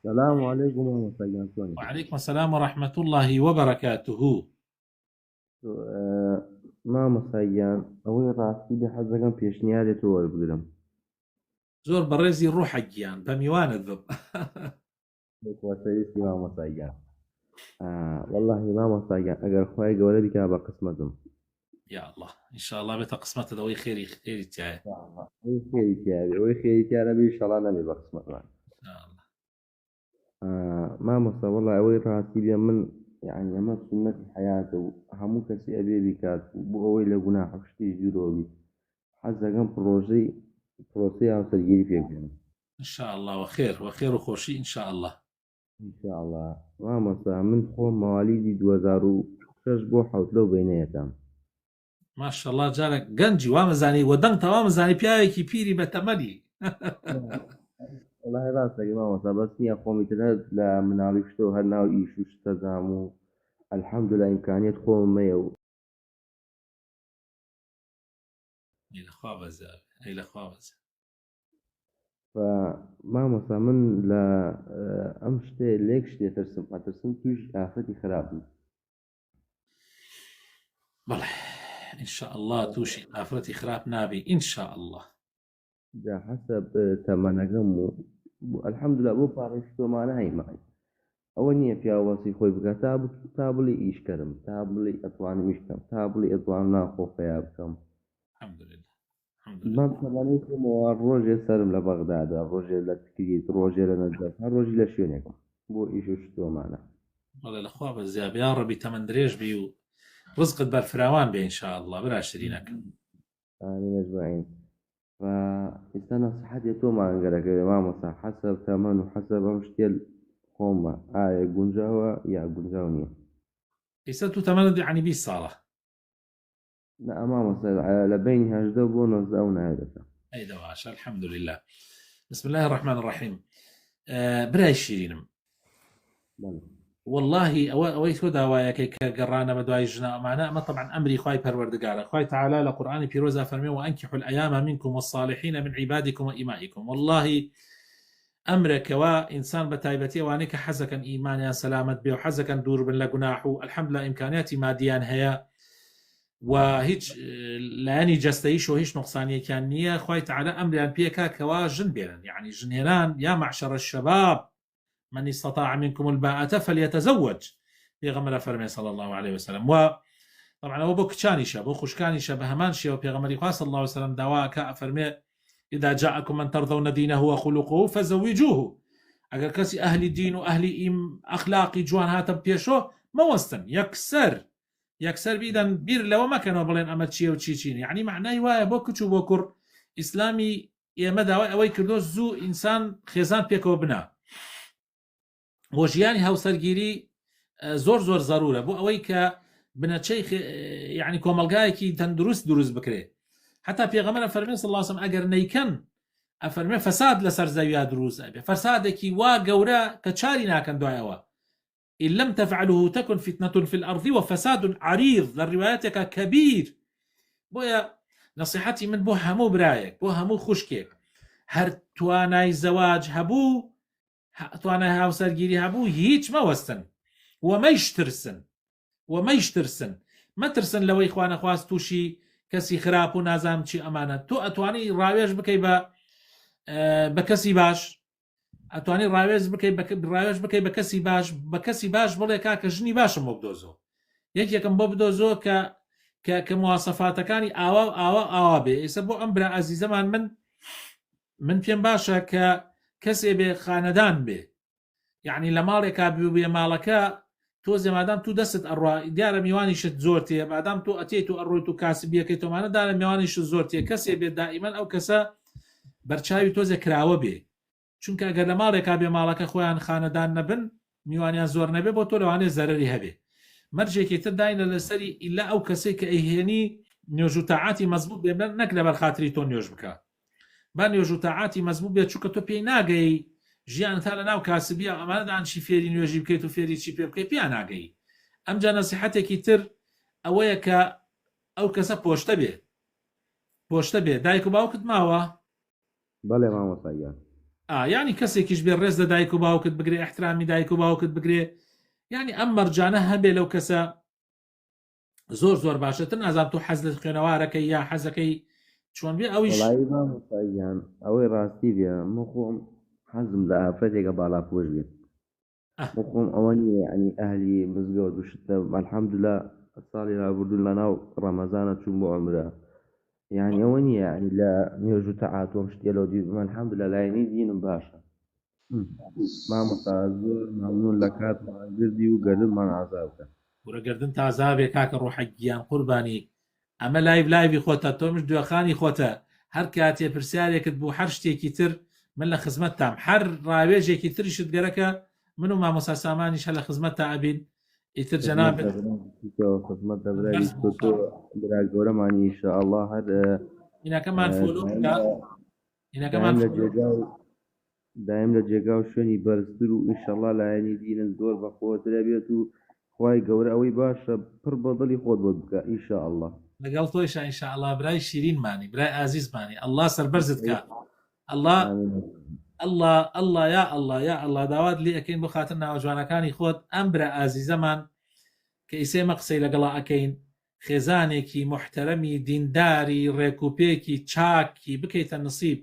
سلام علیکم مامۆستا گیان چۆنی؟ وعلیکم السلام ورحمة اللە وبرکاته. مامۆستا گیان ئەوەی ڕاستی بێ حەز دەکەم پێشنیارێ تۆ وەربگرم. زۆر بەڕێزی ڕوحە گیان بە میوانت بم. خۆشەویستی مامۆستا گیان. وەڵاهی مامۆستا گیان ئەگەر خوای گەورە بیکا بە قسمەتم. یا الله ان شاء الله بێتە قسمەتت ئەوەی خێری خێری تایە. ئەوەی خێری تیاێ ئەوەی خێری تیا نەبێ ئیشەڵا نەبێ بە قسمەتمان. مامۆستا وەڵا ئەوەی ڕاستی بێ من یعنی ئەمە سوننەتی حەیاتە و هەموو کەسی ئەبێ بیکات و بۆ ئەوەی لە گوناح و شتیش دوورەوە بیت حەز دەکەم پڕۆژەی پرۆسەی هاوسەرگیری پێک بێنم. ان شاء الله وخێر وخێر و خۆشی ان شاء الله. ان شاء الله مامۆستا من خۆم مەوالیدی 2006 بۆ حەوت لەو بەینەیەتام. ماشاءاللە جارە گەنجی وامەزانی وە دەنگ تەوامەزانی پیاوێکی پیری بەتەمەنی. وەڵاهی ڕاست دەکەی مامۆستا بەس نییە خۆمی تر هەر لە مناڵی شتەوە هەر ناو ئیش و شتەزام و الحمدلله ئیمکانیەت خۆم مەیە و ئەی لەخوا بەزیابێ ئەی لەخوا بەزیابێ. مامۆستا من لە ئەم شتێ لێک شتێ ترسم ئەترسم تووشی ئافرەتی خراپ بم. بەڵێ ان شاء الله تووشی ئافرەتی خراپ نابی ان شاء الله. جا حەسەب تەمەنەکەم و الحمدلله بۆ پارەی شتۆمانە هەیمە ئەوە نییە پیاو وەسی خۆی بکات تا تا بڵێ ئیشکەرم تا بڵێ ئەتوانم ئیش بکەم تا بڵێ ئەتوانم نان خۆ پەیا بکەم. الحمدلله بەم تەمەنەی خۆمەوە ڕۆژێ سەرم لە بەغدادە ڕۆژێ لە تکریت ڕۆژێ لە نەجەف هەر ڕۆژی لە شوێنێکم بۆ ئیش و شتۆمانە. بەڵێ لەخوا بەزیابێ یاڕەبی تەمەن درێژ بی و ڕزقت بەرفراوان بێ ان شاء اللە برا شرینەکەم. آمین اجمعین ف ئێستا نەسیحەتێ تۆمان گەرەکەوێ مامۆستا حەسەب تەمەن و حەسەب ئەم شتێ خۆمە ئایا گونجاوە یا گونجاو نییە؟ ئێستا تو تەمەنت یەعنی 20 ساڵە؟ نا مامۆستا لە بەینی 18 بۆ 19 ئەو ناوێ دەکەم. ئەی دە باشە الحمدلله بسم الله الرحمن الرحیم برای شیرینم واللهی ئەوە ئەوەی تۆ داوایەکەی کە گەڕانە بە دوای ژنە ئەمانە ئەمە طبعا ئەمری خوای پەروەردگارە خوای تعالی لە قورئانی پیرۆزا فەرمێ وانکحوا الایام منکم والصالحین من عبادکم وئیمائکم واللهی ئەمرە کەوا ئینسان بە تایبەتی ئەوانەی کە حەزەکەن ئیمانیان سەلامەت بێ و حەزەکەن دوور بن لە گوناح و الحمدلله ئیمکانیاتی مادیان هەیە و هیچ لایەنی جەستەییش و هیچ نوقسانیەکیان نییە خوای تعالی ئەمریان پێکا کەوا ژن بێنن یعنی ژنهێنان یا معشر الشباب من استطاع منكم الباءة فليتزوج پێغەمبەر فەرمێ صلی الله عليه وسلم و طبعا ئەوە بۆ کچانیشە بۆ خوشکانیشە بە هەمان شێوە پێغەمبەری خوا صلی الله عليه وسلم داوا کە ئەفەرمێ اذا جاءكم من ترضون دينه وخلقه فزوجوه ئەگەر کەسی ئەهلی دین و ئەهلی ئیم ئەخلاقی جوان هاتە پێشۆ مەوەستن یەکسەر یەکسەر بیدەن بیر لەوە مەکەنەوە بڵێن ئەمە چییە و چی چین یعنی معنای وایە بۆ کچ و بۆ کوڕ ئیسلامی ئێمە داوای ئەوەی کردو زوو ئینسان خێزان پێکەوە بنا بۆ ژیانی هاوسەرگیری زۆر زۆر زەرورە بۆ ئەوەی کە بنەچەی یعنی کۆمەلگایەکی تەندروست دروست بکرێ حتا پێغەمبەر فەرمی صلی الله علیه و ئەگەر نیکەن ئەفەرمێ فەساد لەسەر زەویا دروست ئەبێ فەسادێکی وا گەورە کە چاری ناکەن دوایەوە إن لم تفعلوه تكن فتنة في الأرض وفساد عريض لە ڕیوایەتێکا کبیر بۆیە نەسیحەتی من بۆ هەموو برایەک بۆ هەموو خوشکێک هەر توانای زەواج هەبوو توانای هاوسەرگیری هەبوو هیچ مەوەستن و مەیش ترسن و مەیش ترسن مەترسن لەوەی خوانەخواست تووشی کەسی خراپ و نازانم چی ئەمانە تۆ ئەتوانی ڕاوێژ بکەی بە بە کەسی باش ئەتوانی ڕاوێژ بکەی بە ڕاوێژ بکەی بە کەسی باش بە کەسی باش بڵێ کاکە ژنی باشم بۆ بدۆزۆ یەکێکم بۆ بدۆزۆ کە کە کە مواسەفاتەکانی ئاوا و ئاوا ئاوا بێ ئێستا بۆ ئەم برا ئازیزەمان من من پێم باشە کە کەسێ بێ خانەدان بێ یعنی لە ماڵێکا بێ ماڵەکە تۆزێ مادام تو دەستت ئەڕوا دیارە میوانیشت زۆر تێ مادام تۆ ئەتێیت و ئەڕۆیت و کاسبیەکەی تۆمانە دارە میوانیشت زۆر تێ کەسێ بێت دائیمەن ئەو کەسە بەرچاوی تۆزێ کراوە بێ چونکە ئەگەر لە ماڵێکا بێ ماڵەکە خۆیان خانەدان نەبن میوانیان زۆر نەبێ بۆ تۆ لەوانەیە زەرەری هەبێ مەرجێکی تر داینە لەسەری ئیلا ئەو کەسەی کە ئەیهێنی نوێژ و تاعاتی مەزبوط بێ نەک لەبەر خاتری تۆ نوێژ بکا با نوێژ و تاعاتی مەزبوط بێت چونکە تۆ پێی ناگەی ژیان تا لە ناو کاسبیە ئەمانە دانشی فێری نوێژی بکەیت و فێری چی پێ بکەیت پێیان ناگەی ئەمجا نەسیحەتێکی تر ئەوەیە کە ئەو کەسە پۆشتە بێ پۆشتە بێ دایک و باوکت ماوە؟ بەڵێ مامۆستا گیان. ئا یانی کەسێکیش بێ ڕێز لە دایک و باوکت بگرێ ئیحترامی دایک و باوکت بگرێ یانی ئەم مەرجانە هەبێ لەو کەسە زۆر زۆر باشە تر نازانم تۆ حەز لە خوێنەوارەکەی یا حەزەکەی چۆن بێ ئەویش وەڵایی مامۆستا گیان ئەوەی ڕاستی بێ من خۆم حەزم لە ئافرەتێکە باڵاپۆش بێت ئەه. من خۆم ئەوە نییە یعنی ئەهلی مزگەوت و شتە الحمدلله ساڵی رابردوو لەناو ڕەمەزانە چووم بۆ عومرە یعنی ئەوە نییە یعنی لە نوێژ و تەعاتۆم شتێ لەو دی الحمدلله لایەنی دینم باشە مامۆستا زۆر مەمنون لە کاتمان گردی و گەردنمان ئازاد کە. کورە گەردنت ئازا بێ کاکە ڕۆحە گیان قوربانی ئەمە live live ی خۆتە تۆمش دوێخانی خۆتە هەر کاتێ پرسیارێکت بوو هەر شتێکی تر من لە خزمەتتام هەر ڕاوێژێکی تریشت گەرەکە من و مامۆستا سامانیش هەر لە خزمەتتا ئەبین ئیتر خزمەت جەنابت لە برای تۆ خزمەت لە برای بەرز تۆ تۆ برا گەورەمانی ان شاء الله هەر هینەکەمان follow دایم بکە لە هینەکەمان دایم لە follow جێگا و دایم لە جێگا و شوێنی بەرزتر و ئیشەڵا لایەنی دینت زۆر بەقوەتر ئەبێت و خوای گەورە ئەوەی باشە پڕ بە دڵی خۆت بۆت بکا ان شاء اللە. لەگەڵ تۆیشا ان شاء اللە برای شیرینمانی برای ئازیزمانی اللە سەربەرزت کا اللە آمین. اللە اللە یا اللە یا اللە داوات لێ ئەکەین بۆ خاتر ناوە جوانەکانی خۆت ئەم برا ئازیزەمان کە ئیسە ئێمە قسەی لەگەڵا ئەکەین خێزانێکی موحتەرەمی دینداری ڕێکوپێکی چاکی بکەیتە نسیب.